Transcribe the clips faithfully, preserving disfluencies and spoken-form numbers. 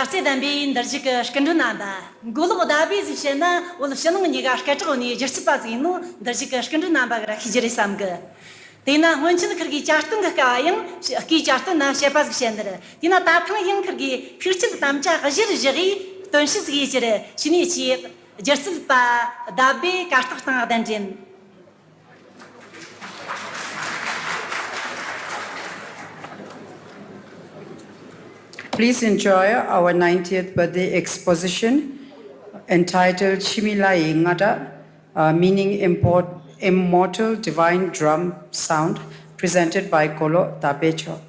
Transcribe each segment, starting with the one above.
ལྟར་ཚེ་བདམས་པའི་འདིར་བཞུགས་ཀྱི་སྐུ་མགྲོན་རྣམ་པ། མགོ་ལོག་ཟླ་བྷེ་ཟིག་བཤད་ན་བོད་ཕྱི་ནང་གཉིས་ཀ་སྐད་གྲགས་ནས་སྒྱུ་རྩལ་པ་ཟིག་ཡིན་ནོ། འདིར་བཞུགས་ཀྱི་སྐུ་མགྲོན་རྣམ་པ་གི་ར་ཤེས་རྒྱུ་རེད་བསམ་གི། དེས་ན་སྔོན་ཆད་ཁིར་གི་བསྐྱར་སྟོན་གི་སྐབས་ཡང་སྐུའི་བསྐྱར་སྟོན་ན་བཤད་པ་ཟིག་བཤད་ནི་རེད། དེས་ན་ད་ཐེངས་ཡང་ཁིར་གི་ཐུགས་བསྐྱེད་དམ་བཅའ་གཞིར་བཞག་གི་སྟོན་བཤད་ཟིག་ཡེད་རྒྱུ་རེད། ཕྱི་ནས་ཆེས་སྒྱུ་རྩལ་པ་ཟླ་བྷེ་གར་སྟེགས་སྟེང་གདན་འདྲེན། Please enjoy our ninetieth birthday exposition entitled Chimila Ingada, uh, meaning import, Immortal Divine Drum Sound, presented by Golo Dabecho.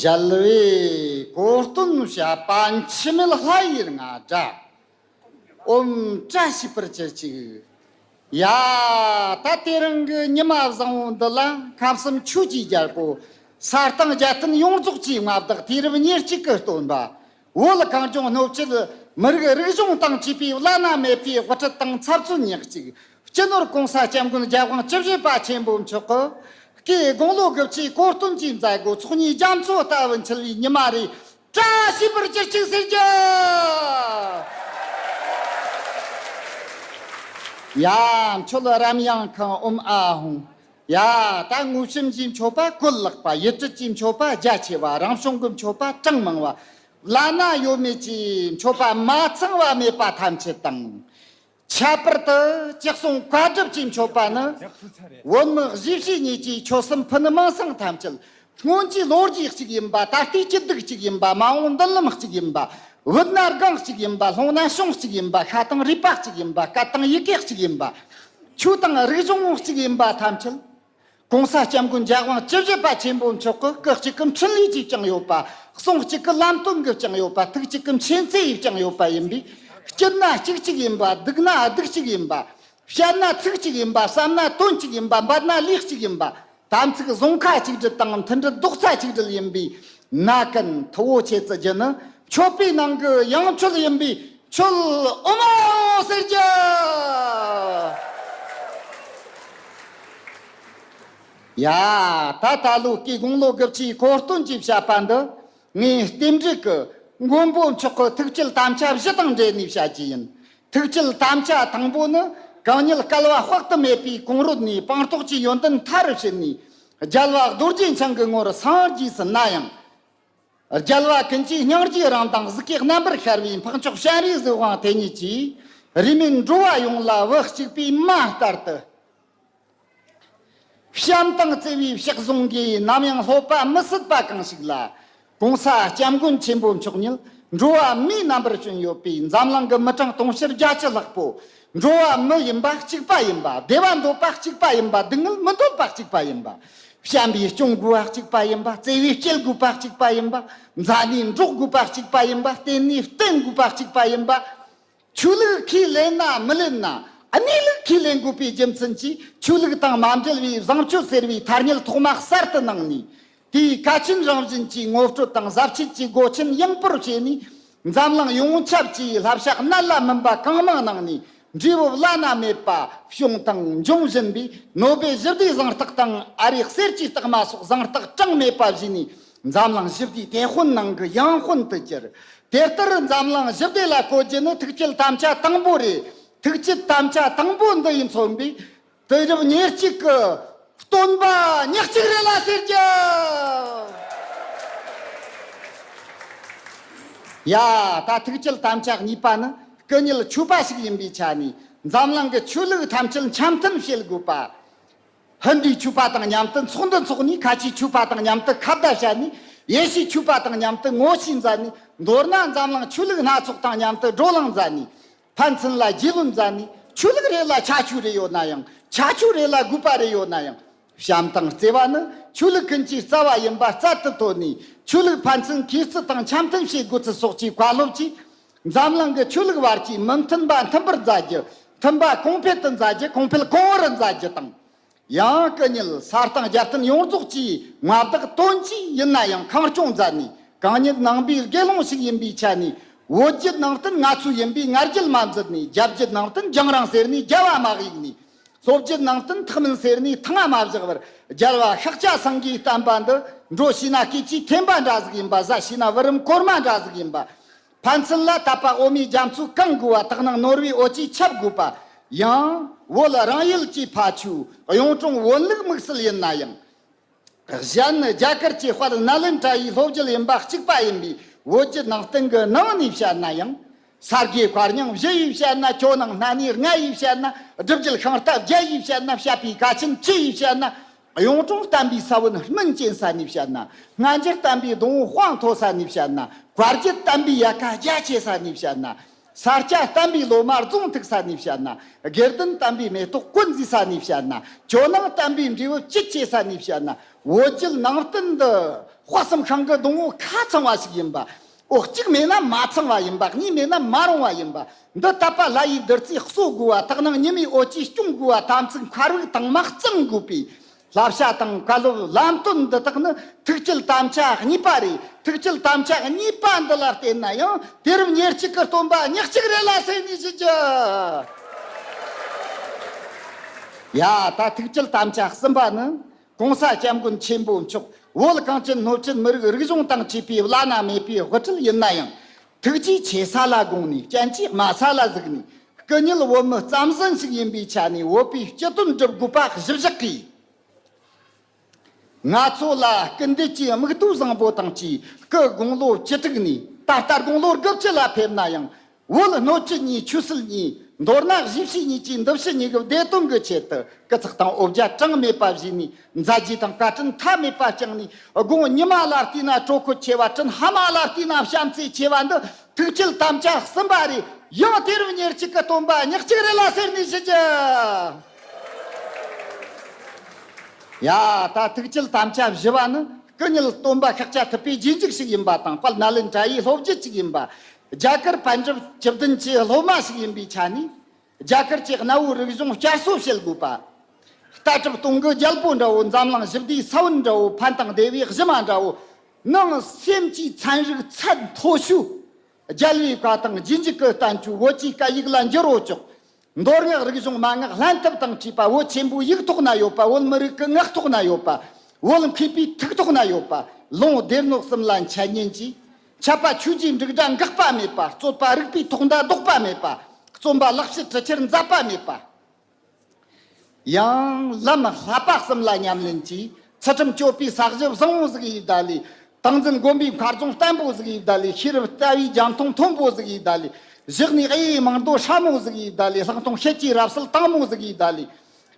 རྒྱལ་བའི་གོ་སྟོན་བྱ་བ་འཆི་མེད་ལྷ་ཡི་རྔ་སྒྲ། ཨོཾ་བཀྲ་ཤིས་པར་གྱུར་ཅིག་ཡ། ད་དེ་རིང་གི་ཉི་མ་བཟང་བོ་འདི་ལ་ཁམས་གསུམ་ཆོས་ཀྱི་རྒྱལ་པོ། ས་སྟེང་རྒྱལ་བསྟན་ཡོངས་རྫོགས་ཀྱི་མངའ་བདག་དུས་རབས་ཉེར་གཅིག་གི་སྟོན་པ། བོད་གངས་ལྗོངས་སྣོད་བཅུད་མི་རིགས་རིག་གཞུང་དང་བཅས་པའི་བླ་ན་མེད་པའི་དབུ་ཁྲིད་དང་ཚབ་མཚོན་ཉག་གཅིག་སྤྱི་ནོར་༸གོང་ས་༸སྐྱབས་མགོན་རྒྱལ་དབང་བཅུ་བཞི་པ་ཆེན་པོ་མཆོག་གི་སྐུའི་དགུང་ལོ་དགུ་བཅུའི་གོ་སྟོན་གྱི་མཛད་སྒོ་ཚོགས་གཉིས་རྒྱ་མཚོ་ལྟ་བུ་འཁྱིལ་བའི་ཉི་མ་རེད། བཀྲ་ཤིས་པར་གྱུར་ཅིག་ཟེར་རྒྱུ། ཡ། མཆོད་རམ་ཡང་ཁང་ཨོཾ་ཨཱཿཧཱུྃ། ཡ། ད་དངོས་བྱིན་གྱི་མཆོད་པ་བཀོད་ལེགས་པ། ཡིད་སྤྲུལ་གྱི་མཆོད་པ་རྒྱ་ཆེ་བ། རང་བྱུང་གི་མཆོད་པ་གྲངས་མང་བ། བླ་ན་ཡོད་མེད་ཀྱི་མཆོད་པ་མ་ཚང་བ་མེད་པ་ཐམས་ཅད་དང་། ཁྱད་པར་དུ་ཅི་གསུང་བཀའ་སྒྲུབ་ཀྱི་མཆོད་པ་ནི། བོད་མི་གཞིས་བྱེས་གཉིས་ཀྱི་ཆོལ་གསུམ་ཕུ་ནུ་མིང་སྲིང་ཐམས་ཅད། སྔོན་གྱི་ལོ་རྒྱུས་གཅིག་ཡིན་པ། ད་ལྟའི་སྐྱིད་སྡུག་གཅིག་ཡིན་པ། མ་འོངས་མདུན་ལམ་གཅིག་ཡིན་པ། བུད་ན་སྒང་གཅིག་ཡིན་པ། ལྷུང་ན་གཤོང་གཅིག་ཡིན་པ། ཤ་དང་རུས་པ་གཅིག་ཡིན་པ། སྐད་དང་ཡི་གེ་གཅིག་ཡིན་པ། ཆོས་དང་རིག་གཞུང་གཅིག་ཡིན་པ་ཐམས་ཅད། ༸གོང་ས་༸སྐྱབས་མགོན་རྒྱལ་དབང་བཅུ་བཞི་པ་ཆེན་པོ་མཆོག་གི་སྐུ་གཅིག་གི་འཕྲིན་ལས་ཀྱིས་བསྐྱངས་ཡོད་པ། གསུང་གཅིག་གི་ལམ་སྟོན་གྱིས་བསྐྱངས་ཡོད་པ། ཐུགས་གཅིག་གི་མཁྱེན་བརྩེ་ཡིས་བསྐྱངས་ཡོད་པ་ཡིན་པས། སྐྱིད་ན་སྐྱིད་གཅིག་ཡིན་པ། སྡུག་ན་སྡུག་གཅིག་ཡིན་པ། བཤད་ན་ཚིག་གཅིག་ཡིན་པ། བསམ་ན་དོན་གཅིག་ཡིན་པ། འབད་ན་ལས་གཅིག་ཡིན་པ། དམ་ཚིག་བཟུང་ཁ་གཅིག་སྒྲིལ་དང་མཐུན་སྒྲིལ་རྡོག་རྩ་གཅིག་སྒྲིལ་ཡིན་པས། ན་ཀན་ཐུ་བོ་ཆེ་བརྩི་རྒྱུ་ནི་མཆོད་པའི་ནང་གི་ཡང་མཆོད་ཡིན་པས། མཆོད་ཨོཾ་ཨཱཿཧཱུྃ་ཟེར་རྒྱུ། ཡ། ད་ད་ལོ་སྐུའི་དགུང་ལོ་དགུ་བཅུའི་གོ་སྟོན་གྱི་བཤད་པ་འདི། ངས་རྟེན་འབྲེལ་གྱི་མགོན་པོ་མཆོག་གི་ཐུགས་བསྐྱེད་དམ་བཅའ་བཞི་དང་འབྲེལ་ནས་བཤད་རྒྱུ་ཡིན། ཐུགས་བསྐྱེད་དམ་བཅའ་དང་པོ་ནི། གང་ཉིད་བསྐལ་བ་དཔག་ཏུ་མེད་པའི་གོང་རོལ་ནས་སྤངས་རྟོགས་ཀྱི་ཡོན་ཏན་མཐའ་རུ་ཕྱིན་ནས། རྒྱལ་བ་རྡོ་རྗེ་འཆང་གི་ངོར་སངས་རྒྱས་སུ་ན་ཡང་། རྒྱལ་བ་ཀུན་གྱི་སྙིང་རྗེའི་རང་མདངས་གཟུགས་ཀྱི་རྣམ་པར་ཤར་བའི་འཕགས་མཆོག་སྤྱན་རས་གཟིགས་དབང་དེ་ཉིད་ཀྱིས། རིས་མེད་འགྲོ་བ་ཡོངས་ལ་བུ་གཅིག་པུའི་མ་ལྟར་དུ། བྱམས་དང་བརྩེ་བའི་ཕྱག་ཟུང་གིས། ནམ་ཡང་སློབ་པ་མི་སྲིད་པ་གང་ཞིག་ལ། ༸གོང་ས་༸སྐྱབས་མགོན་ཆེན་པོ་མཆོག་ཉིད་འགྲོ་བ་མིའི་རྣམ་པར་བྱོན་ཡོད་པས། འཛམ་གླིང་གི་མི་གྲངས་དུང་ཕྱུར་བརྒྱད་ཅུ་ལྷག་པོ་འགྲོ་བ་མི་ཡིན་པ་གཅིག་པ་ཡིན་པ། བདེ་བ་འདོད་པ་གཅིག་པ་ཡིན་པ། སྡུག་བསྔལ་མི་འདོད་པ་གཅིག་པ་ཡིན་པ། བྱམས་པས་སྐྱོང་དགོས་པ་གཅིག་པ་ཡིན་པ། བརྩེ་བས་སྐྱེལ་དགོས་པ་གཅིག་པ་ཡིན་པ། མཛའ་ནས་འགྲོགས་དགོས་པ་གཅིག་པ་ཡིན་པ། བརྟེན་ནས་བརྟེན་དགོས་པ་གཅིག་པ་ཡིན་པ། ཆོས་ལུགས་ཁས་ལེན་ན་མི་ལེན་ན། གནས་ལུགས་ཁས་ལེན་དགོས་པའི་རྒྱུ་མཚན་གྱིས། ཆོས་ལུགས་དང་མ་འབྲེལ་བའི་བཟང་སྤྱོད་ཟེར་བའི་ཐ་སྙད་ཐོག་མ་གསར་དུ་གནང་ནས། དེའི་གལ་ཆེན་རང་བཞིན་གྱི་ངོ་སྤྲོད་དང་ཟབ་ཆོས་ཀྱི་སྒོ་ཆེན་ཡངས་པོར་ཕྱེ་ནས། འཛམ་གླིང་ཡོངས་ཁྱབ་ཀྱི་བསླབ་བྱ་གནད་ལ་སྨིན་པ་གང་མང་གནང་ནས། འབྲས་བུ་བླ་ན་མེད་པ་བྱུང་དང་འབྱུང་བཞིན་པའི་ནོ་བེལ་ཞི་བདེའི་གཟེངས་རྟགས་དང་། ཨ་རིའི་གསེར་གྱི་རྟགས་མ་སོགས་གཟེངས་རྟགས་གྲངས་མེད་པ་བཞེས་ནས། འཛམ་གླིང་ཞི་བདེའི་དེད་དཔོན་ནང་གི་ཡང་དཔོན་དུ་གྱུར། དེ་ལྟར་འཛམ་གླིང་ཞི་བདེ་ལ་བཀོད་རྒྱུ་ནི་ཐུགས་བསྐྱེད་དམ་བཅའ་དང་པོ་རེད། ཐུགས་བསྐྱེད་དམ་བཅའ་དང་པོ་འདི་ཡིས་མཚོན་པའི་དུས་རབས་ཉེར་གཅིག་གི་སྟོན་པ་ཉག་གཅིག་རེད་ལ་ཟེར་རྒྱུ། ཡ། ད་ཐུགས་བསྐྱེད་དམ་བཅའ་གཉིས་པ་ནི་སྐུ་ཉིད་ཆོས་པ་ཞིག་ཡིན་པའི་ཆ་ནས་འཛམ་གླིང་གི་ཆོས་ལུགས་ཐམས་ཅད་འཆམ་མཐུན་བྱེད་དགོས་པ། ཧིན་དུའི་ཆོས་པ་དང་མཉམ་དུ་ཚོགས་འདུ་འཚོགས་ནས། ཁ་ཆེའི་ཆོས་པ་དང་མཉམ་དུ་ཁ་བརྡ་བྱས་ནས། ཡེ་ཤུའི་ཆོས་པ་དང་མཉམ་དུ་ངོ་ཤེས་མཛད་ནས། མདོར་ན་འཛམ་གླིང་ཆོས་ལུགས་སྣ་ཚོགས་དང་མཉམ་དུ་བགྲོ་གླེང་མཛད་ནས། ཕན་ཚུན་ལ་རྒྱུས་ལོན་མཛད་ནས། ཆོས་ལུགས་རེ་ལ་ཁྱད་ཆོས་རེ་ཡོད་ན་ཡང་། ཁྱད་ཆོས་རེ་ལ་དགོས་པ་རེ་ཡོད་ན་ཡང་། བྱམས་དང་བརྩེ་བ་ནི་ཆོས་ལུགས་ཀུན་གྱི་རྩ་བ་ཡིན་པ་རྩལ་དུ་བཏོན་ནས། ཆོས་ལུགས་ཕན་ཚུན་གུས་བརྩི་དང་འཆམ་མཐུན་བྱེད་དགོས་ཚུལ་སོགས་ཀྱི་བཀའ་སློབ་ཀྱིས། འཛམ་གླིང་གི་ཆོས་ལུགས་བར་གྱི་མི་མཐུན་པ་མཐུན་པར་མཛད་རྒྱུ། མཐུན་པ་གོང་འཕེལ་དུ་མཛད་རྒྱུ། གོང་འཕེལ་གོང་བུར་མཛད་རྒྱུ་དང་། ཡང་སྐུ་ཉིད་ས་སྟེང་རྒྱལ་བསྟན་ཡོངས་རྫོགས་ཀྱི་མངའ་བདག་དོན་གཅིག་ཡིན་ན་ཡང་། གངས་ལྗོངས་མཛད་ནས་གང་ཉིད་ནང་པའི་དགེ་སློང་ཞིག་ཡིན་པའི་ཆ་ནས། བོད་བརྒྱུད་ནང་བསྟན་ང་ཚོའི་ཡིན་པའི་ང་རྒྱལ་མ་མཛད་ནས། རྒྱ་བརྒྱུད་ནང་བསྟན་རྒྱང་རིང་ཟེར་ནས་རྒྱལ་བ་མ་བཞག་ནས། ལྷོ་བརྒྱུད་ནང་བསྟན་ཐེག་དམན་ཟེར་ནས་ཐང་ང་མ་བཞག་པར། རྒྱལ་བ་ཤཱཀྱ་སེང་གེའི་བསྟན་པ་འདི་འགྲོ་ཤེས་ན་སྐེད་ཀྱི་ཐེམ་པ་འདྲ་ཟིག་ཡིན་པ། ཟ་ཤེས་ན་བུ་རམ་གོར་མ་འདྲ་ཟིག་ཡིན་པ། ཕན་ཚུན་ལ་དད་པ་འོ་མའི་རྒྱ་མཚོ་གང་དགོས་པ། དག་སྣང་ནོར་བུའི་འོད་ཀྱིས་ཁྱབ་དགོས་པ། ཡང་བོད་རང་ཡུལ་གྱི་ཕ་ཆོས་གཡུང་དྲུང་བོན་ལུགས་དམིགས་བསལ་ཡིན་ན་ཡང་། གཞན་རྒྱ་གར་གྱི་དཔལ་ནཱ་ལེནྡྲ་ཡི་ལྷོ་རྒྱུད་ཡིན་པ་གཅིག་པ་ཡིན་པའི་བོད་བརྒྱུད་ནང་བསྟན་གྱི་ནང་ནས་བཤད་ན་ཡང་། ས་དགེ་བཀའ་རྙིང་བཞི་ཡིས་བཤད་ན། ཇོ་ནང་སྣ་ནས་ལྔ་ཡིས་བཤད་ན། སྒྲུབ་བརྒྱུད་ཤིང་རྟ་བརྒྱད་ཡིས་བཤད་ན། བཤད་པའི་ཀ་ཆེན་བཅུ་ཡིས་བཤད་ན། གཡུང་དྲུང་བསྟན་པའི་ས་བོན་སྨིན་སྐྱེས་ས་ནས་བཤད་ན། སྔ་འགྱུར་བསྟན་པའི་སྡོང་བོ་དཔངས་མཐོ་ས་ནས་བཤད་ན། བཀའ་བརྒྱུད་བསྟན་པའི་ཡལ་ག་རྒྱ་ཆེ་ས་ནས་བཤད་ན། ས་སྐྱ་བསྟན་པའི་ལོ་མ་རྫོང་མཐུག་ས་ནས་བཤད་ན། དགེ་ལྡན་བསྟན་པའི་མེ་ཏོག་ཀུན་མཛེས་ས་ནས་བཤད་ན། ཇོ་ནང་བསྟན་པའི་འབྲས་བུ་བཅུད་ཆེ་ས་ནས་བཤད་ན། བོད་བརྒྱུད་ནང་བསྟན་འདི་དཔག་བསམ་ཤིང་གི་སྡོང་བོ་ཁ་ཚང་བ་ཞིག་ཡིན་པ། འོ། གཅིག་མེད་ན་མ་ཚང་བ་ཡིན་པ། གཉིས་མེད་ན་མ་རུང་བ་ཡིན་པ། འདི་དད་པ་ལྷ་ཡི་བདུད་རྩིས་གསོ་དགོས་པ། དག་སྣང་ཉི་མའི་འོད་ཀྱིས་སྐྱོང་དགོས་པ། དམ་ཚིག་མཁའ་དབུགས་དྭངས་མ་གཙང་དགོས་པའི་བསླབ་བྱ་དང་བཀའ་སློབ་ལམ་སྟོན་འདི་དག་ནི་ཐུགས་བསྐྱེད་དམ་བཅའ་གཉིས་པ་རེད། ཐུགས་བསྐྱེད་དམ་བཅའ་གཉིས་པ་འདི་ལ་བརྟེན་ན་ཡང་། དུས་རབས་ཉེར་གཅིག་གི་སྟོན་པ་ཉག་གཅིག་རེད་ལ་ཟེར་ནས་ཞུ་རྒྱུ། ཡ། ད་ཐུགས་བསྐྱེད་དམ་བཅའ་གསུམ་པ་ནི། གོང་ས་སྐྱབས་མགོན་ཆེན་པོ་མཆོག་བོད་གངས་ཅན་སྣོད་བཅུད་མི་རིགས་རིག་གཞུང་དང་བཅས་པའི་བླ་ན་མེད་པའི་དབུ་ཁྲིད་ཡིན་ན་ཡང་། ཐུགས་རྗེ་ཆེ་ས་ལ་དགོངས་ནས། སྤྱན་གྱིས་སྨྲ་ས་ལ་གཟིགས་ནས། སྐུ་ཉིད་བོད་མི་རྩམ་ཟན་ཞིག་ཡིན་པའི་ཆ་ནས། བོད་པའི་སྤྱི་དོན་སྒྲུབ་དགོས་པ་གཞི་བཞག་གིས། ང་ཚོ་ལ་སྐུལ་འདེད་ཀྱི་དམིགས་དོན་བཟང་པོ་དང་བཅས། སྐུ་དགུང་ལོ་བཅུ་དྲུག་ནས། ད་ལྟ་དགུང་ལོ་དགུ་བཅུ་ལ་ཕེབས་ན་ཡང་། བོད་སྣོད་བཅུད་གཉིས་ཆོས་སྲིད་གཉིས། མདོར་ན་གཞིས་བྱེས་གཉིས་ཀྱི་འདུ་བྱེད་གཉིས་ཀྱི་བདེ་དོན་གྱི་ཆེད་དུ། སྐུ་ཚེགས་དང་འོ་བརྒྱལ་གྲངས་མེད་པ་བཞེས་ནས། མཛད་རྗེས་དང་བཀའ་དྲིན་མཐའ་མེད་པ་བསྐྱངས་ནས། དགུང་ཉི་མ་ལ་བལྟས་ན་དྲོད་ཁོལ་ཆེ་བ། དྲིན་ཕ་མ་ལ་བལྟས་ན་བྱམས་བརྩེ་ཆེ་བ་འདི་ཐུགས་བསྐྱེད་དམ་བཅའ་གསུམ་པ་རེད། ཡང་དུས་རབས་ཉེར་གཅིག་གི་སྟོན་པ་ཉག་གཅིག་རེད་ལ་ཟེར་ནས་ཞུ་རྒྱུ། ཡ། ད་ཐུགས་བསྐྱེད་དམ་བཅའ་བཞི་པ་ནི། སྐུ་ཉིད་སྟོན་པ་ཤཱཀྱ་ཐུབ་པའི་རྗེས་འཇུག་ཞིག་ཡིན་པ་དང་། དཔལ་ནཱ་ལེནྡྲ་ཡི་ལྷོ་རྒྱུད་ཅིག་ཡིན་པ། རྒྱ་གར་པཎ་གྲུབ་བཅུ་བདུན་གྱི་སློབ་མ་ཞིག་ཡིན་པའི་ཆ་ནས། རྒྱ་གར་གྱི་གནའ་བོའི་རིག་གཞུང་བསྐྱར་གསོ་བྱེད་དགོས་པ། ལྟ་གྲུབ་སྟོང་གི་རྒྱལ་པོ་འདྲ་བོ། འཛམ་གླིང་ཞི་བདེའི་ས་བོན་འདྲ་བོ། ཕན་དང་བདེ་བའི་གཞི་མ་འདྲ་བོ། ནང་སེམས་ཀྱི་ཚན་རིག་ཚད་མཐོ་ཤོས། རྒྱལ་བའི་བཀའ་དང་རྗེས་འཇུག་གི་བསྟན་བཅོས་བོད་ཀྱི་སྐད་ཡིག་ལ་འགྱུར་རོ་ཅོག། མདོ་སྔགས་རིག་གཞུང་མན་ངག་ལྷན་ཐབས་དང་བཅས་པ། བོད་ཆེན་པོའི་ཡིག་ཐོག་ན་ཡོད་པ། བོད་མི་རིགས་ཀྱི་ངག་ཐོག་ན་ཡོད་པ། བོད་མཁས་པའི་ཐུགས་ཐོག་ན་ཡོད་པ། ལུང་སྡེ་སྣོད་གསུམ་ལ་འཆད་ཉན་གྱིས། འཆད་པ་ཆོས་ཀྱི་འབྲུག་སྒྲ་འགག་པ་མེད་པ། རྩོད་པ་རིག་པའི་ཐོག་མདའ་ལྡོག་པ་མེད་པ། རྩོམ་པ་ལེགས་བཤད་གྲུབ་ཆེན་འཛད་པ་མེད་པ། ཡང་ལམ་བསླབ་པ་གསུམ་ལ་ཉམས་ལེན་གྱིས། ཚུལ་ཁྲིམས་སྤྱོད་པའི་ས་གཞི་བཟང་བོ་ཟིག་ཡིས་བདའ་ལས། ཏིང་འཛིན་སྒོམ་པའི་མཁར་རྫོང་བརྟན་པོ་ཟིག་ཡིས་བདའ་ལས། ཤེས་རབ་ལྟ་བའི་རྒྱ་མཐོང་མཐོན་པོ་ཟིག་ཡིས་བདའ་ལས། བཞག་ནས་ཨེ་ཡི་མང་རྡོ་སྲ་མོ་ཟིག་ཡིས་བདའ་ལས། ལྷག་མཐོང་ཤེལ་གྱི་རབ་གསལ་དྭངས་མོ་ཟིག་ཡིས་བདའ་ལས།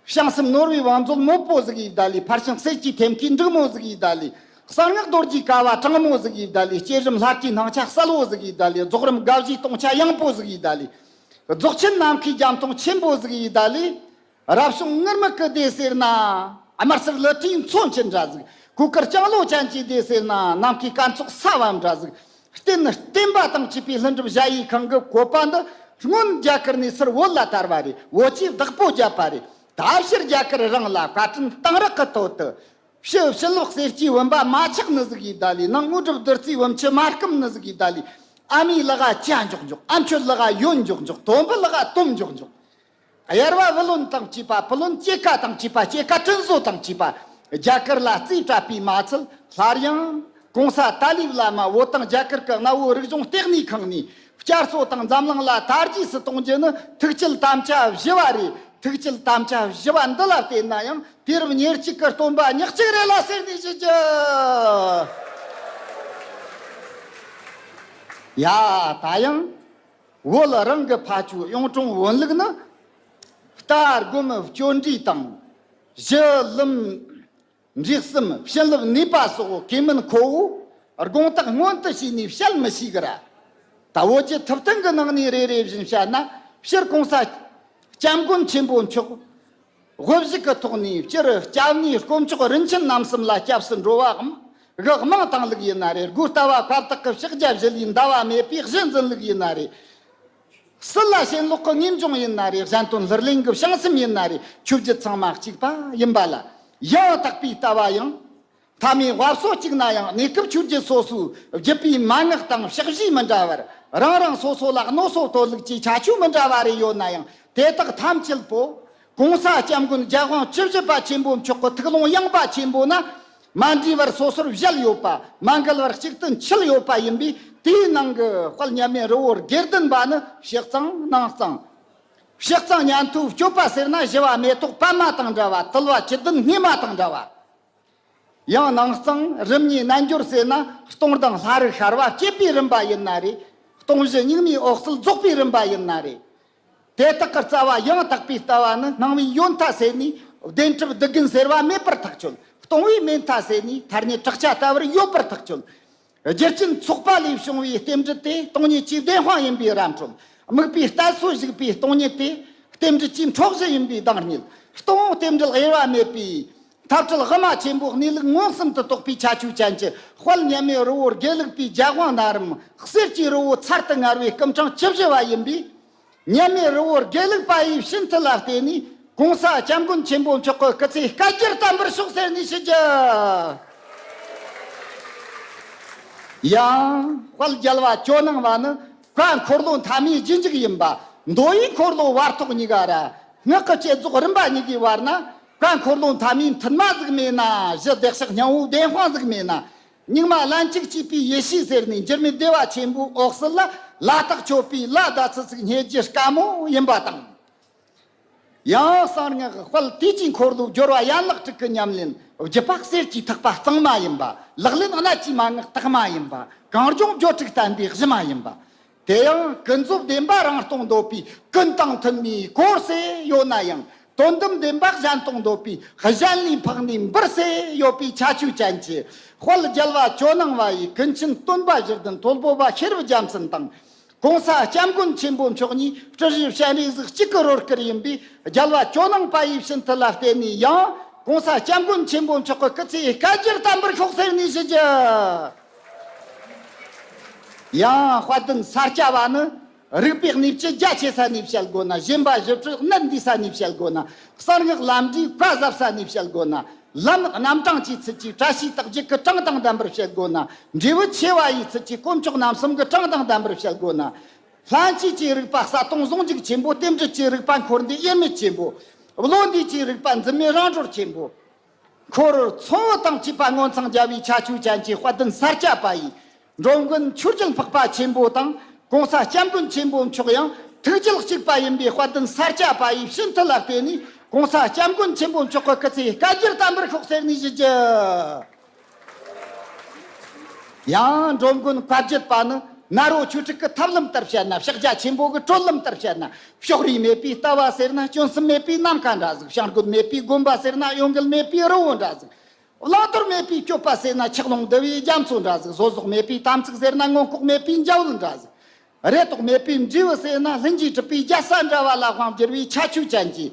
བྱང་སེམས་ནོར་བུའི་བང་མཛོད་མོད་པོ་ཟིག་ཡིས་བདའ་ལས། ཕར་ཕྱིན་གསེར་གྱི་ཐེམ་སྐས་འབྲུག་མོ་ཟིག་ཡིས་བདའ་ལས། གསང་སྔགས་རྡོ་རྗེའི་ཀ་བ་དྲང་མོ་ཟིག་ཡིས་བདའ་ལས། བསྐྱེད་རིམ་ལྷ་སྐུའི་སྣང་ཆ་གསལ་བོ་ཟིག་ཡིས་བདའ་ལས། རྫོགས་རིམ་དགའ་བཞིའི་སྟོང་ཆ་ཡངས་པོ་ཟིག་ཡིས་བདའ་ལས། རྫོགས་ཆེན་ནམ་མཁའི་རྒྱ་མཐོང་ཆེན་པོ་ཟིག་ཡིས་བདའ་ལས། རབ་བྱུང་ངུར་སྨྲིག་གི་སྡེ་ཟེར་ན། དམར་སེར་ལི་ཁྲིའི་མཚོ་ཆེན་འདྲ་ཟིག། གོས་དཀར་ལྕང་ལོ་ཅན་གྱི་སྡེ་ཟེར་ན། ནམ་མཁའི་སྐར་ཚོགས་ས་བབས་འདྲ་ཟིག། རྟེན་བརྟེན་པ་དང་བཅས་པའི་ལྷུན་གྲུབ་གཞལ་ཡས་ཁང་གི་བཀོད་པ་འདི། སྔོན་རྒྱ་གར་ནས་ཚུར་བོད་ལ་དར་བ་རེད། བོད་ཀྱིས་བདག་པོ་བརྒྱབ་པ་རེད། ད་ཕྱིར་རྒྱ་གར་རང་ལ་བཀའ་དྲིན་གཏང་རག་གི་དོད་དུ། ཕྱི་ཕྱི་ལོགས་གསེར་གྱི་བུམ་པ་མ་ཆག་ནི་ཟིག་ཡིས་བདའ་ལས། ནང་དངོས་གྲུབ་བདུད་རྩིའི་བུམ་ཆུ་མ་སྐམ་ནི་ཟིག་ཡིས་བདའ་ལས། ཨ་མའི་ལག་ག་ཇ་འཇོག་འཇོག། ཨ་མཆོད་ལག་ག་ཡོན་འཇོག་འཇོག། དོམ་པའི་ལག་ག་དོམ་འཇོག་འཇོག། གཡར་བ་བུ་ལོན་དང་བཅས་པ། བུ་ལོན་སྐྱེད་ཀ་དང་བཅས་པ། སྐྱེད་ཀ་དྲིན་གཟོ་དང་བཅས་པ། རྒྱ་གར་ལ་རྩིས་སྤྲད་པས་མ་ཚད། སླར་ཡང་གོང་ས་ཏཱ་ལའི་བླ་མ་བོད་དང་རྒྱ་གར་གྱི་གནའ་བོའི་རིག་གཞུང་ལྟེ་གནས་ཁང་ནས་བསྐྱར་གསོ་དང་འཛམ་གླིང་ལ་དར་རྒྱས་སུ་གཏོང་རྒྱུ་ནི་ཐུགས་བསྐྱེད་དམ་བཅའ་བཞི་པ་རེད། ཐུགས་བསྐྱེད་དམ་བཅའ་བཞི་པ་འདི་ལ་བརྟེན་ན་ཡང་། དུས་རབས་ཉེར་གཅིག་གི་སྟོན་པ་ཉག་གཅིག་རེད་ལ་ཟེར་ནས་ཞུ་རྒྱུ། ཡ། ད་ཡང་བོད་རང་གི་ཕ་ཆོས་གཡུང་དྲུང་བོན་ལུགས་ནི། རྟ་སྒོམ་སྤྱོད་འབྲས་དང་། གཞི་ལམ་འབྲས་གསུམ་བྱིན་རླབས་ནུས་པ་སོགས་གོ་མིན་ཁོ་བོ་དགོངས་དག་སྔོན་དུ་བྱས་ནས་བཤད་མི་ཤེས་གི་ར། ད་བོད་ཀྱི་ཐུབ་བསྟན་གྱི་ནང་ནས་རེ་རེ་བཞིན་བཤད་ན། སྤྱིར་གོང་ས་སྐྱབས་མགོན་ཆེན་པོ་མཆོག་དབུ་བཞུགས་ཀྱི་ཐོག་ནས། སྤྱིར་སྐྱབས་གནས་དཀོན་མཆོག་རིན་ཆེན་རྣམ་གསུམ་ལ་སྐྱབས་སུ་འགྲོ་བའམ་གི་དམངས་བཏང་ལུགས་ཡིན་ན་རེད། སྒོ་ལྟ་བ་ཁ་བཏགས་ཀྱི་ཕྱག་རྒྱ་བཞི་ལས་འདའ་བ་མེད་པའི་གཞི་འཛིན་ལུགས་ཡིན་ན་རེད། སྲིད་ལ་ཞེན་ལོག་གི་ངེས་འབྱུང་ཡིན་ན་རེད། གཞན་དོན་ལྷུར་ལེན་གྱི་བྱང་སེམས་ཡིན་ན་རེད། ཆོས་བརྒྱུད་ཚང་མ་གཅིག་པ་ཡིན་པ་ལ། ཡང་དག་པའི་ལྟ་བ་ཡང་། མཐའ་མའི་བབ་སོ་གཅིག་ན་ཡང་། གནས་སྐབས་ཆོས་བརྒྱུད་སོ་སོའི་བརྒྱུད་པའི་མན་ངག་དང་ཕྱག་བཞེས་མི་འདྲ་བར། རང་རང་སོ་སོ་ལ་གནོད་སོ་གཏོད་ལུགས་ཀྱི་ཁྱད་ཆོས་མི་འདྲ་བ་རེ་ཡོད་ན་ཡང་། དེ་དག་ཐམས་ཅད་པོ་གོང་ས་སྐྱབས་མགོན་རྒྱལ་དབང་བཅུ་བཞི་པ་ཆེན་པོ་མཆོག་གི་ཐུགས་ཀློང་ཡངས་པ་ཆེན་པོ་ན། མ་འདྲེས་པར་སོ་སོར་བཞད་ཡོད་པ། མ་འགལ་བར་གཅིག་ཏུ་འཁྱིལ་ཡོད་པ་ཡིན་པས། དེའི་ནང་གི་དཔལ་མཉམ་མེད་རི་བོ་དགེ་ལྡན་པ་ནི་ཕྱི་གཙང་ནང་གཙང་། ཕྱི་གཙང་ཉན་ཐོས་སྤྱོད་པ་ཟེར་ན། ཞི་བ་མེ་ཏོག་པདྨ་དང་འདྲ་བ། དུལ་བ་བཅུད་ལྡན་སྙེ་མ་དང་འདྲ་བ། ཡང་ནང་གཙང་རིམ་གཉིས་རྣལ་འབྱོར་ཟེར་ན། སྟོང་དང་ལྷ་རིགས་ཤར་བ་བསྐྱེད་པའི་རིམ་པ་ཡིན་ན་རེད། སྟོང་གཞི་གཉུག་མའི་འོད་གསལ་རྫོགས་པའི་རིམ་པ་ཡིན་ན་རེད། དེ་དག་གི་རྩ་བ་ཡང་དག་པའི་ལྟ་བ་ནི། སྣང་བའི་ཡོད་མཐའ་ཟད་ནས་བདེན་གྲུབ་སྡུག་རྒན་ཟེར་བ་མེད་པར་ཐག་ཆོད། སྟོང་བའི་མེད་མཐའ་ཟད་ནས་ཐ་སྙད་བྲག་ཅ་ལྟ་བུར་ཡོད་པར་ཐག་ཆོད། རྒྱུ་རྐྱེན་ཚོགས་པ་ལས་བྱུང་བའི་རྟེན་འབྲེལ་དེ། སྟོང་ཉིད་ཀྱི་བདེན་དཔང་ཡིན་པའི་ར་འཕྲོད། དམིགས་པའི་གཏད་སོ་བཞུགས་པའི་སྟོང་ཉིད་དེ། རྟེན་འབྲེལ་གྱི་འཕྲོག་གཞི་ཡིན་པའི་སྡང་རྙེད། སྟོང་རྟེན་འབྲེལ་དབྱེ་བ་མེད་པའི་མཐའ་བྲལ་དབུ་མ་ཆེན་པོ་གནས་ལུགས་མངོན་སུམ་དུ་རྟོགས་པའི་ཁྱད་ཆོས་ཅན་གྱི། དཔལ་མཉམ་མེད་རི་བོ་དགེ་ལུགས་པའི་རྒྱལ་དབང་ན་རིམ་གསེར་གྱི་རི་བོ་ཚར་དུ་དངར་བའི་སྐུ་ཕྲེང་བཅུ་བཞི་བ་ཡིན་པས། མཉམ་མེད་རི་བོ་དགེ་ལུགས་པ་ཡི་བྱིན་མཐུ་ལ་བརྟེན་ནས། གོང་ས་སྐྱབས་མགོན་ཆེན་པོ་མཆོག་གི་སྐུ་ཚེ་བསྐལ་བརྒྱར་བརྟན་པར་ཤོག་ཟེར་ནས་ཞུ་རྒྱུ། ཡང་དཔལ་རྒྱལ་བ་ཇོ་ནང་བ་ནི། བཀའ་འཁོར་ལོ་མཐའ་མའི་རྗེས་འཇུག་ཡིན་པ། མདོ་ཡི་འཁོར་ལོ་བར་ཐོག་གཉིས་ཀ་ར། སྔགས་ཀྱི་བསྐྱེད་རྫོགས་རིམ་པ་གཉིས་ཀའི་བར་ན། བཀའ་འཁོར་ལོ་མཐའ་མའི་མཐུན་མ་ཟིག་མེད་ན། གཞི་བདེ་གཤེགས་སྙིང་པོའི་བདེན་དཔང་ཟིག་མེད་ན། སྙིགས་མ་ལན་གཅིག་སྐྱེས་པའི་ཡེ་ཤེས་ཟེར་ནས། འགྱུར་མེད་བདེ་བ་ཆེན་པོའི་འོད་གསལ་ལ། ལ་དྭགས་མཆོད་པའི་ལ་ཟླ་ཚེས་ཚིགས་བསྙེན་རྒྱུ་དཀའ་མོ་ཡིན་པ་དང་། ཡང་གསང་སྔགས་དཔལ་དུས་ཀྱི་འཁོར་ལོའི་སྦྱོར་བ་ཡན་ལག་དྲུག་གི་ཉམས་ལེན། བརྒྱུད་པ་གསེར་གྱི་ཐག་པ་གཙང་མ་ཡིན་པ། ལག་ལེན་གནད་ཀྱི་མན་ངག་དག་མ་ཡིན་པ། གངས་ལྗོངས་སྦྱོར་དྲུག་བསྟན་པའི་གཞི་མ་ཡིན་པ། དེ་ཡང་ཀུན་རྫོབ་བདེན་པ་རང་སྟོང་འདོད་པའི། ཀུན་དང་མཐུན་མིན་སྐོར་ཟེར་ཡོད་ན་ཡང་། དོན་དམ་བདེན་པ་གཞན་སྟོང་འདོད་པའི། གཞན་ལས་འཕགས་ནས་འབུར་ཟེར་ཡོད་པའི་ཁྱད་ཆོས་ཅན་གྱི། དཔལ་རྒྱལ་བ་ཇོ་ནང་བ་ཡི་ཀུན་མཁྱེན་སྟོན་པ་བཞི་ལྡན་དོལ་པོ་པ་ཤེས་རབ་རྒྱལ་མཚན་དང་། གོང་ས་སྐྱབས་མགོན་ཆེན་པོ་མཆོག་གཉིས་སྤྲུལ་གཞི་སྤྱན་རས་གཟིགས་གཅིག་གི་རོལ་སྐལ་ཡིན་པས། རྒྱལ་བ་ཇོ་ནང་པ་ཡི་བྱིན་མཐུ་ལ་བརྟེན་ནས། ཡང་གོང་ས་སྐྱབས་མགོན་ཆེན་པོ་མཆོག་གི་སྐུ་ཚེ་བསྐལ་བརྒྱར་བརྟན་པར་ཤོག་ཟེར་ནས་ཞུ་རྒྱུ། ཡང་དཔལ་ལྡན་ས་སྐྱ་བ་ནི། རིག་པའི་གནས་བཅུ་རྒྱ་ཆེ་ས་ནས་བཤད་དགོས་ན། ཞེན་པ་ཞི་ཁྲོའི་གནད་འདུས་ས་ནས་བཤད་དགོས་ན། གསང་སྔགས་ལམ་འབྲས་བཀའ་ཟབ་ས་ནས་བཤད་དགོས་ན། ལམ་རྣམ་གྲངས་ཀྱི་ཚུལ་གྱིས། བཀྲ་ཤིས་རྟགས་བརྒྱད་ཀྱི་གྲངས་དང་ལྡན་པར་བཤད་དགོས་ན། འབྲས་བུ་ཆེ་བ་ཡི་ཚུལ་གྱིས། དཀོན་མཆོག་རྣམ་གསུམ་གྱི་གྲངས་དང་ལྡན་པར་བཤད་དགོས་ན། ལྷན་སྐྱེས་ཀྱི་རིག་པ་གསལ་སྟོང་ཟུང་འཇུག་ཆེན་པོ། རྟེན་འབྲེལ་གྱི་རིག་པ་འཁོར་འདས་དབྱེར་མེད་ཆེན་པོ། བློ་འདས་ཀྱི་རིག་པ་འཛིན་མེད་རང་གྲོལ་ཆེན་པོ། འཁོར་མཚོན་བུ་དང་བཅས་པ་ངོ་མཚང་རྒྱ་བའི་ཁྱད་ཆོས་ཅན་གྱི་དཔལ་ལྡན་ས་སྐྱ་པ་ཡི། འགྲོ་མགོན་ཆོས་རྒྱལ་འཕགས་པ་ཆེན་པོ་དང་། གོང་ས་སྐྱབས་མགོན་ཆེན་པོ་མཆོག་ཡང་ཐུགས་རྒྱུད་གཅིག་པ་ཡིན་པའི་དཔལ་ལྡན་ས་སྐྱ་པ་ཡི་བྱིན་མཐུ་ལ་བརྟེན་ནས། གོང་ས་སྐྱབས་མགོན་ཆེན་པོ་མཆོག་གི་སྐུ་ཚེ་བསྐལ་བརྒྱར་བརྟན་པར་ཤོག་ཟེར་ནས་ཞུ་རྒྱུ། ཡང་འགྲོ་མགོན་བཀའ་བརྒྱུད་པ་ནི། ནཱ་རོ་ཆོས་དྲུག་གི་ཐབས་ལམ་ལྟར་བཤད་ན། ཕྱག་རྒྱ་ཆེན་པོ་གི་གྲོལ་ལམ་ལྟར་བཤད་ན། ཕྱོགས་རིས་མེད་པའི་ལྟ་བ་ཟེར་ན། སྐྱོན་གསུམ་མེད་པའི་ནམ་མཁའ་འདྲ་ཟིག་བྱང་སྒོམ་མེད་པའི་དགོན་པ་ཟེར་ན། གཡོ་འགུལ་མེད་པའི་རི་བོ་འདྲ་ཟིག་བླང་དོར་མེད་པའི་སྤྱོད་པ་ཟེར་ན། ཆགས་ལོང་འདུལ་བའི་རྒྱ་མཚོ་འདྲ་ཟིག་བཟོ་ཟོག་མེད་པའི་དམ་ཚིག་ཟེར་ན། མངོན་ལྐོག་མེད་པའི་འཇའ་འོད་འདྲ་ཟིག་རེ་དོགས་མེད་པའི་འབྲས་བུ་ཟེར་ན། ལྷུན་གྱིས་གྲུབ་པའི་རྒྱལ་ས་འདྲ་བ་ལ་དབང་བསྒྱུར་བའི་ཁྱད་ཆོས་ཅན་གྱི།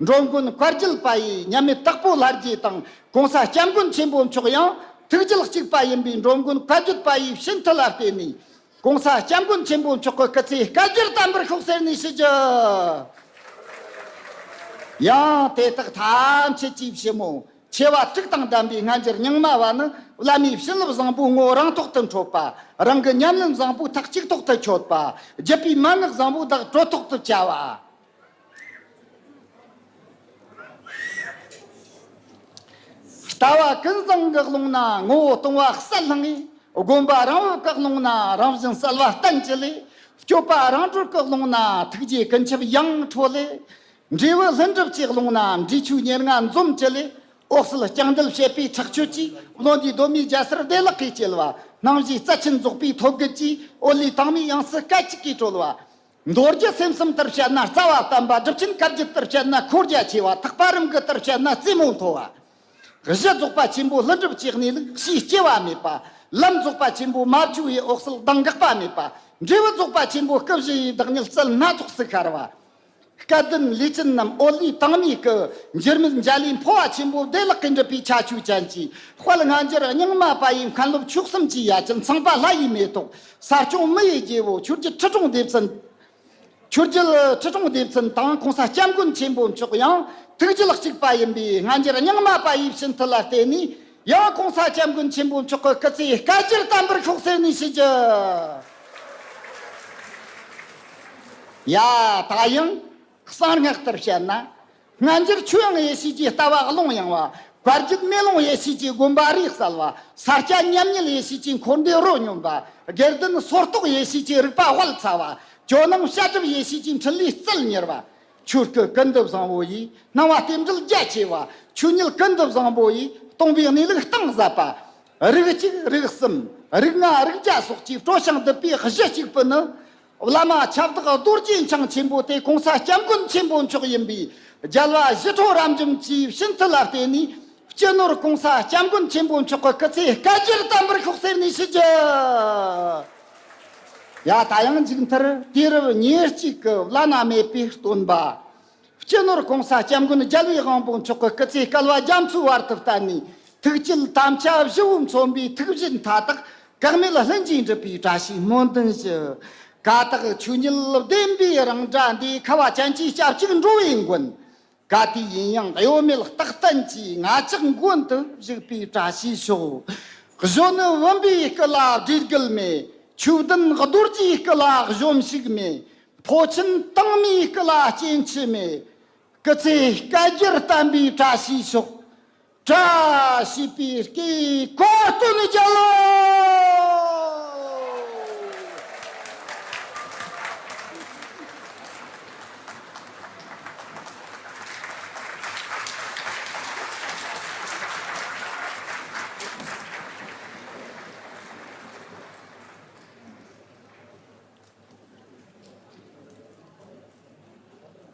འགྲོ་མགོན་བཀའ་བརྒྱུད་པ་ཡི་མཉམ་མེད་དྭགས་པོ་ལྷ་རྗེ་དང་། གོང་ས་སྐྱབས་མགོན་ཆེན་པོ་མཆོག་ཡང་ཐུགས་རྒྱུད་གཅིག་པ་ཡིན་པའི། འགྲོ་མགོན་བཀའ་བརྒྱུད་པ་ཡི་བྱིན་མཐུ་ལ་བརྟེན་ནས། གོང་ས་སྐྱབས་མགོན་ཆེན་པོ་མཆོག་གི་སྐུ་ཚེ་བསྐལ་བརྒྱར་བརྟན་པར་ཤོག་ཟེར་ནས་ཞུ་རྒྱུ། ཡང་དེ་དག་ཐམས་ཅད་ཀྱི་ཕྱི་མོ། ཆེ་བ་དྲུག་དང་ལྡན་པའི་སྔ་འགྱུར་རྙིང་མ་བ་ནི། བླ་མའི་བྱིན་རླབས་བཟང་པོའི་ངོ་བོ་རང་ཐོག་ཏུ་འཕྲོད་པ། རང་གི་ཉམས་ལེན་བཟང་པོའི་ཐག་གཅིག་ཐོག་ཏུ་ཆོད་པ། བརྒྱུད་པའི་མན་ངག་བཟང་པོ་བདག་གྲོལ་ཐོག་ཏུ་བཅའ་བ། ལྟ་བ་ཀུན་བཟང་གི་ཀློང་ན། ངོ་བོ་སྟོང་པ་གསལ་ལྷང་ངེ། སྒོམ་པ་རང་བབས་ཀྱི་ཀློང་ན། རང་བཞིན་གསལ་བ་བརྟན་ཅི་ལས། སྤྱོད་པ་རང་གྲོལ་གྱི་ཀློང་ན། ཐུགས་རྗེ་ཀུན་ཁྱབ་ཡང་ཁྲོ་ལས། འབྲས་བུ་ལྷུན་གྲུབ་ཀྱི་ཀློང་ན། འབྲས་ཆོས་ཉེར་ལྔ་འཛོམས་ཅི་ལས། འོད་གསལ་ལྕང་རྡུལ་བྱེད་པའི་ཁྲག་མཆོད་ཀྱིས། བློ་འདས་གདོད་མའི་རྒྱལ་སར་བདེ་བླག་གིས་སྐྱེལ་བ། སྣང་བཞིའི་རྩལ་ཆེན་རྫོགས་པའི་ཐོད་རྒལ་གྱིས། འོད་ལུས་དྭངས་མའི་དབྱིངས་སུ་སྐད་ཅིག་གིས་གྲོལ་བ། མདོ་རྒྱུད་སེམས་གསུམ་ལྟར་བཤད་ན་རྩ་བ་བརྟན་པ། སྒྲུབ་ཆེན་བཀའ་བརྒྱད་ལྟར་བཤད་ན་འཁོར་རྒྱ་ཆེ་བ། ཐེག་པ་རིམ་དགུ་ལྟར་བཤད་ན་རྩེ་མོ་མཐོ་བ། གཞི་རྫོགས་པ་ཆེན་པོ་ཀླུ་སྒྲུབ་ཀྱི་གནས་ལུགས་ཕྱིའི་སྐྱེ་བ་མེད་པ། ལམ་རྫོགས་པ་ཆེན་པོ་མ་བཅོས་པའི་འོད་གསལ་གདངས་འགག་པ་མེད་པ། འབྲས་བུ་རྫོགས་པ་ཆེན་པོ་སྐུ་བཞི་ཡི་བདག་ཉིད་རྩལ་སྣ་ཚོགས་སུ་ཤར་བ། སྐལ་ལྡན་ལས་ཅན་རྣམས་འོད་ལུས་དྭངས་མའི་སྐུ། འགྱུར་མེད་འཇའ་ལུས་འཕོ་བ་ཆེན་པོ་བདེ་བླག་གིས་འགྲུབ་པའི་ཁྱད་ཆོས་ཅན་གྱི་དཔལ་སྔ་འགྱུར་རྙིང་མ་པ་ཡི་མཁན་སློབ་མཆོག་གསུམ་གྱི་ཡ་གྱལ་ཚངས་པ་ལྷ་ཡི་མེ་ཏོག་ས་སྐྱོང་མི་ཡི་རྒྱལ་པོ་ཆོས་རྒྱལ་ཁྲི་སྲོང་ལྡེ་བཙན། ཆོས་རྒྱལ་ཁྲི་སྲོང་ལྡེ་བཙན་དང་གོང་ས་སྐྱབས་མགོན་ཆེན་པོ་མཆོག་ཡང་ཐུགས་རྒྱུད་གཅིག་པ་ཡིན་པས། སྔ་འགྱུར་རྙིང་མ་པ་ཡི་བྱིན་མཐུ་ལ་བརྟེན་ནས་ཡང་གོང་ས་སྐྱབས་མགོན་ཆེན་པོ་མཆོག་གི་སྐུ་ཚེ་བསྐལ་བརྒྱར་བརྟན་པར་ཤོག་ཟེར་ནས་ཞུ་རྒྱུ། ཡ། ད་ཡང་གསང་སྔགས་ལྟར་བཤད་ན། སྔ་འགྱུར་ཆོས་དབྱིངས་ཡེ་ཤེས་ཀྱི་ལྟ་བ་ཀློང་ཡངས་པ། བར་བརྒྱུད་མེ་ལོང་ཡེ་ཤེས་ཀྱི་དགོན་པ་རིགས་གསལ་བ། ས་སྐྱ་མཉམ་ཉིད་ཡེ་ཤེས་ཀྱི་འཁོར་འདས་རོ་སྙོམས་པ། དགེ་ལྡན་སོར་རྟོག་ཡེ་ཤེས་ཀྱི་རིག་པ་དབལ་ཚ་བ། ཇོ་ནང་བཤད་སྒྲུབ་ཡེ་ཤེས་ཀྱི་འཕྲིན་ལས་རྩལ་མྱུར་བ། ཆོས་སྐུ་ཀུན་ཏུ་བཟང་པོ་ཡི། སྣང་བ་རྟེན་འབྲེལ་རྒྱ་ཆེ་བ། ཆོས་ཉིད་ཀུན་ཏུ་བཟང་པོ་ཡི། སྟོང་པའི་གནས་ལུགས་གཏིང་ཟབ་པ། རིགས་གཅིག་རིགས་གསུམ་རིགས་ལྔ་རིགས་བརྒྱ་སོགས་ཀྱིས་སྤྲོ་ཞིང་བསྡུས་པའི་གཞི་གཅིག་པུ་ནི། བླ་མ་ཁྱབ་བདག་རྡོ་རྗེ་འཆང་ཆེན་པོ་སྟེ་གོང་ས་སྐྱབས་མགོན་ཆེན་པོ་མཆོག་ཡིན་པས། རྒྱལ་བ་ཞི་ཁྲོ་རབ་འབྱམས་ཀྱི་བྱིན་མཐུ་ལ་བརྟེན་ནས། སྤྱི་ནོར་གོང་ས་སྐྱབས་མགོན་ཆེན་པོ་མཆོག་གི་སྐུ་ཚེ་བསྐལ་བརྒྱར་བརྟན་པར་ཤོག་ཟེར་ནས་ཞུ་རྒྱུ། ཡ། ད་ཡང་མཇུག་མཐར་དུས་རབས་ཉེར་གཅིག་གི་བླ་ན་མེད་པའི་སྟོན་པ། སྤྱི་ནོར་གོང་ས་སྐྱབས་མགོན་རྒྱལ་བའི་དབང་པོ་མཆོག་གི་སྐུ་ཚེ་བསྐལ་པ་རྒྱ་མཚོའི་བར་དུ་བརྟན་ནས། ཐུགས་བསྐྱེད་དམ་བཅའ་བཞི་བོ་མཚོན་པའི་ཐུགས་བཞེད་མཐའ་དག་གེགས་མེད་ལྷུན་གྱིས་འགྲུབ་པའི་བཀྲ་ཤིས་སྨོན་འདུན་ཞུ། ཀ་དག་ཆོས་ཉིད་བདེན་པའི་རང་སྒྲ་འདི། ཁ་བ་ཅན་གྱི་སྐྱབས་གཅིག་འགྲོ་བའི་མགོན། ག་དུས་ཡིན་ཡང་གཡོ་མེད་རྟག་བརྟན་གྱི་ང་ཅག་མགོན་དུ་བཞུགས་པའི་བཀྲ་ཤིས་ཤོག། གཞོན་ནུ་བུམ་པའི་སྐུ་ལ་བགྲེས་རྒུད་མེད། ཆོས་ལྡན་རྡོ་རྗེའི་སྐུ་ལ་གཞོམ་གཞིག་མེད། འཕོ་ཆེན་དྭངས་མའི་སྐུ་ལ་སྐྱེ་འཆི་མེད། སྐུ་ཚེ་བསྐལ་བརྒྱར་བརྟན་པའི་བཀྲ་ཤིས་ཤོག། བཀྲ་ཤིས་པའི་སྐུའི་གོ་སྟོན་རྒྱལ་ལོ།